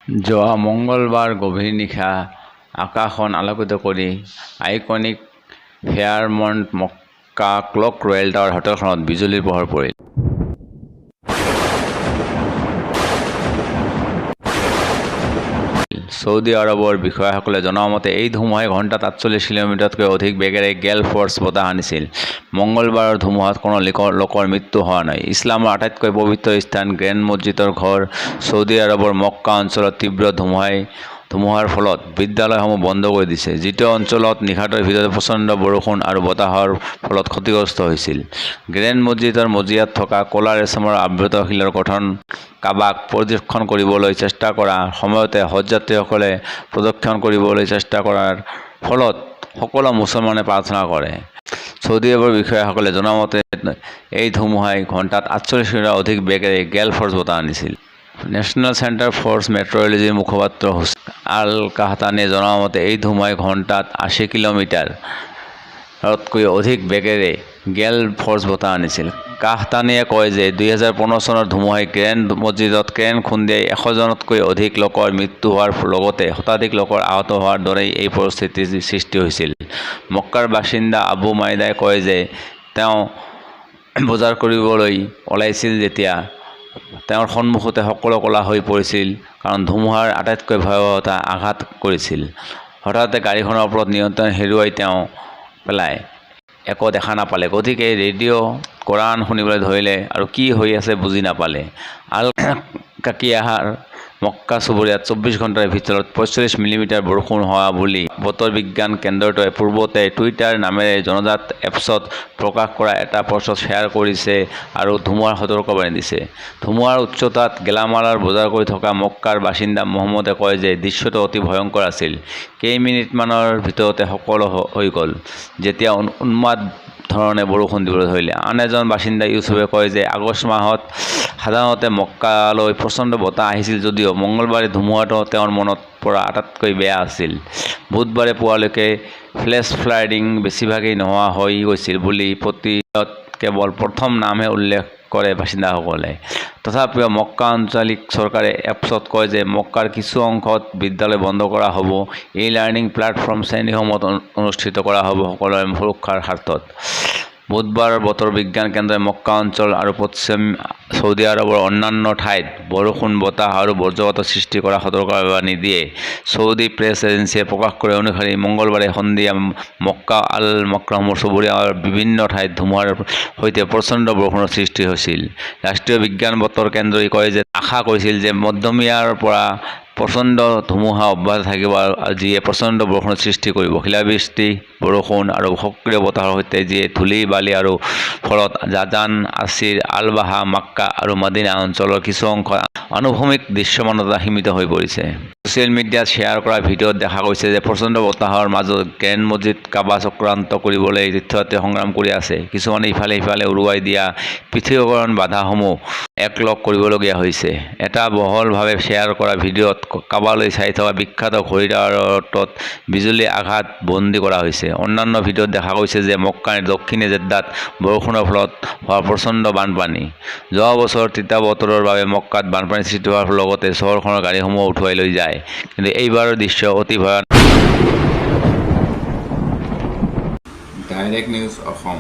যোৱা মঙলবাৰ গভীৰ নিশা আকাশখন আলোকিত কৰি iconic Fairmont Makkah Clock Royal Tower হোটেলখনত বিজুলীৰ পোহৰ পৰিল। ছৌদি আৰৱৰ বিষয়াসকলে জনোৱা মতে, এই ধুমুহাই ঘণ্টাত 48 কিলোমিটাৰতকৈ অধিক বেগেৰে গেল ফৰ্চ বতাহ আনিছিল। মঙলবাৰৰ ধুমুহাত কোনো লোকৰ মৃত্যু হোৱা নাই। ইছলামৰ আটাইতকৈ পবিত্ৰ স্থান গ্ৰেণ্ড মছজিদৰ ঘৰ ছৌদি আৰৱৰ মক্কা অঞ্চলত তীব্ৰ ধুমুহাৰ ফলত বিদ্যালয়সমূহ বন্ধ কৰি দিছে, যিটো অঞ্চলত নিশাটোৰ ভিতৰতে প্ৰচণ্ড বৰষুণ আৰু বতাহৰ ফলত ক্ষতিগ্ৰস্ত হৈছিল। গ্ৰেণ্ড মছজিদৰ মজিয়াত থকা ক'লা ৰেচমৰ আবৃত শিলৰ গঠন কাবাক প্ৰদক্ষিণ কৰিবলৈ চেষ্টা কৰাৰ সময়তে হজযাত্ৰীসকলে প্ৰদক্ষিণ কৰিবলৈ চেষ্টা কৰাৰ ফলত সকলো মুছলমানে প্ৰাৰ্থনা কৰে। ছৌদি আৰৱৰ বিষয়াসকলে জনোৱা মতে, এই ধুমুহাই ঘণ্টাত 48 কিলোমিটাৰ অধিক বেগেৰে গেল ফৰ্চ বতাহ আনিছিল। নেশ্যনেল চেণ্টাৰ ফৰ মেট্ৰ'লজিৰ মুখপাত্ৰ হুছেইন আল-কাহতানীয়ে জনোৱা মতে, এই ধুমুহাই ঘণ্টাত 80 কিলোমিটাৰতকৈ অধিক বেগেৰে গেল ফৰ্চ বতাহ আনিছিল। কাহতানীয়ে কয় যে 2015 চনৰ ধুমুহাই গ্ৰেণ্ড মছজিদত ক্ৰেন খুন্দিয়াই 100 জনতকৈ অধিক লোকৰ মৃত্যু হোৱাৰ লগতে শতাধিক লোকৰ আহত হোৱাৰ দৰেই এই পৰিস্থিতিৰ সৃষ্টি হৈছিল। মক্কাৰ বাসিন্দা আবু মাইদাই কয় যে তেওঁ বজাৰ কৰিবলৈ ওলাইছিল যেতিয়া তেওঁৰ সন্মুখতে সকলো ক'লা হৈ পৰিছিল কাৰণ ধুমুহাৰ আটাইতকৈ ভয়াৱহতা আঘাত কৰিছিল। হঠাতে গাড়ীখনৰ ওপৰত নিয়ন্ত্ৰণ হেৰুৱাই তেওঁ পেলায়। একো দেখা নাপালে। গতিকে ৰেডিঅ' কোৰাণ শুনিবলৈ ধৰিলে আৰু কি হৈ আছে বুজি নাপালে। আল-কাকিয়াহৰ মক্কা চুবুৰীয়াত 24 ঘণ্টাৰ ভিতৰত 45 মিলিমিটাৰ বৰষুণ হোৱা বুলি বতৰ বিজ্ঞান কেন্দ্ৰটোৱে পূৰ্বতে টুইটাৰ নামেৰে জনাজাত এপছত প্ৰকাশ কৰা এটা পোষ্টত শ্বেয়াৰ কৰিছে আৰু ধুমুহাৰ সতৰ্কবাণী দিছে। ধুমুহাৰ উচ্চতাত গেলামালৰ বজাৰ কৰি থকা মক্কাৰ বাসিন্দা মহম্মদে কয় যে দৃশ্যটো অতি ভয়ংকৰ আছিল। কেইমিনিটমানৰ ভিতৰতে সকলো হৈ গ'ল যেতিয়া উন্মাদ ধৰণে বৰষুণ দিবলৈ ধৰিলে। আন এজন বাসিন্দা ইউছুফে কয় যে আগষ্ট মাহত সাধাৰণতে মক্কালৈ প্ৰচণ্ড বতাহ আহিছিল যদিও মঙলবাৰে ধুমুহাটো তেওঁৰ মনত পৰা আটাইতকৈ বেয়া আছিল। বুধবাৰে পুৱালৈকে ফ্লেছ ফ্লাডিং বেছিভাগেই নোহোৱা হৈ গৈছিল বুলি প্ৰতিত কেৱল প্ৰথম নামহে উল্লেখ কৰে বাসিন্দাসকলে। তথাপিও মক্কা আঞ্চলিক চৰকাৰে এপছত কয় যে মক্কাৰ কিছু অংশত বিদ্যালয় বন্ধ কৰা হ'ব, ই-লাৰ্ণিং প্লেটফৰ্ম শ্ৰেণীসমূহত অনুষ্ঠিত কৰা হ'ব সকলোৰে সুৰক্ষাৰ স্বাৰ্থত। বুধবাৰৰ বতৰ বিজ্ঞান কেন্দ্ৰই মক্কা অঞ্চল আৰু পশ্চিম ছৌদি আৰৱৰ অন্যান্য ঠাইত বৰষুণ, বতাহ আৰু বজ্ৰপাতৰ সৃষ্টি কৰা সতৰ্কবাণী দিয়ে। ছৌদি প্ৰেছ এজেন্সিয়ে প্ৰকাশ কৰা অনুসৰি মঙলবাৰে সন্ধিয়া মক্কা আল-মুকাৰৰমৰ চুবুৰীয়া বিভিন্ন ঠাইত ধুমুহাৰ সৈতে প্ৰচণ্ড বৰষুণৰ সৃষ্টি হৈছিল। ৰাষ্ট্ৰীয় বিজ্ঞান বতৰ কেন্দ্ৰই কয় যে আশা কৰিছিল যে মধ্যমীয়াৰ পৰা প্ৰচণ্ড ধুমুহা অব্যাহত থাকিব যিয়ে প্ৰচণ্ড বৰষুণৰ সৃষ্টি কৰিব। শিলাবৃষ্টি, বৰষুণ আৰু সক্ৰিয় বতাহৰ সৈতে যিয়ে ধূলি, বালি আৰু ফলত জাজান, আছিৰ, আল-বাহা, মাক্কা আৰু মদিনা অঞ্চলৰ কিছু অংশত আনুভূমিক দৃশ্যমানতা সীমিত হৈ পৰিছে। ছ'চিয়েল মিডিয়াত শ্বেয়াৰ কৰা ভিডিঅ'ত দেখা গৈছে যে প্ৰচণ্ড বতাহৰ মাজত গ্ৰেণ্ড মছজিদ কাবা চক্ৰান্ত কৰিবলৈ তীৰ্থযাত্ৰীয়ে সংগ্ৰাম কৰি আছে। কিছুমানে ইফালে সিফালে উৰুৱাই দিয়া পৃথকীকৰণ বাধাসমূহ একলগ কৰিবলগীয়া হৈছে। এটা বহলভাৱে শ্বেয়াৰ কৰা ভিডিঅ'ত কাবালৈ চাই থকা বিখ্যাত ঘড়ী টাৱাৰটোত বিজুলীৰ আঘাত বন্দী কৰা হৈছে। অন্যান্য ভিডিঅ'ত দেখা গৈছে যে মক্কাৰ দক্ষিণে জেদ্দাত বৰষুণৰ ফলত হোৱা প্ৰচণ্ড বানপানী। যোৱা বছৰ তিতা বতৰৰ বাবে মক্কাত বানপানীৰ সৃষ্টি হোৱাৰ লগতে চহৰখনৰ গাড়ীসমূহ উটুৱাই লৈ যায়। কিন্তু এইবাৰৰ দৃশ্য অতি ভয়ানক। Direct news Assam.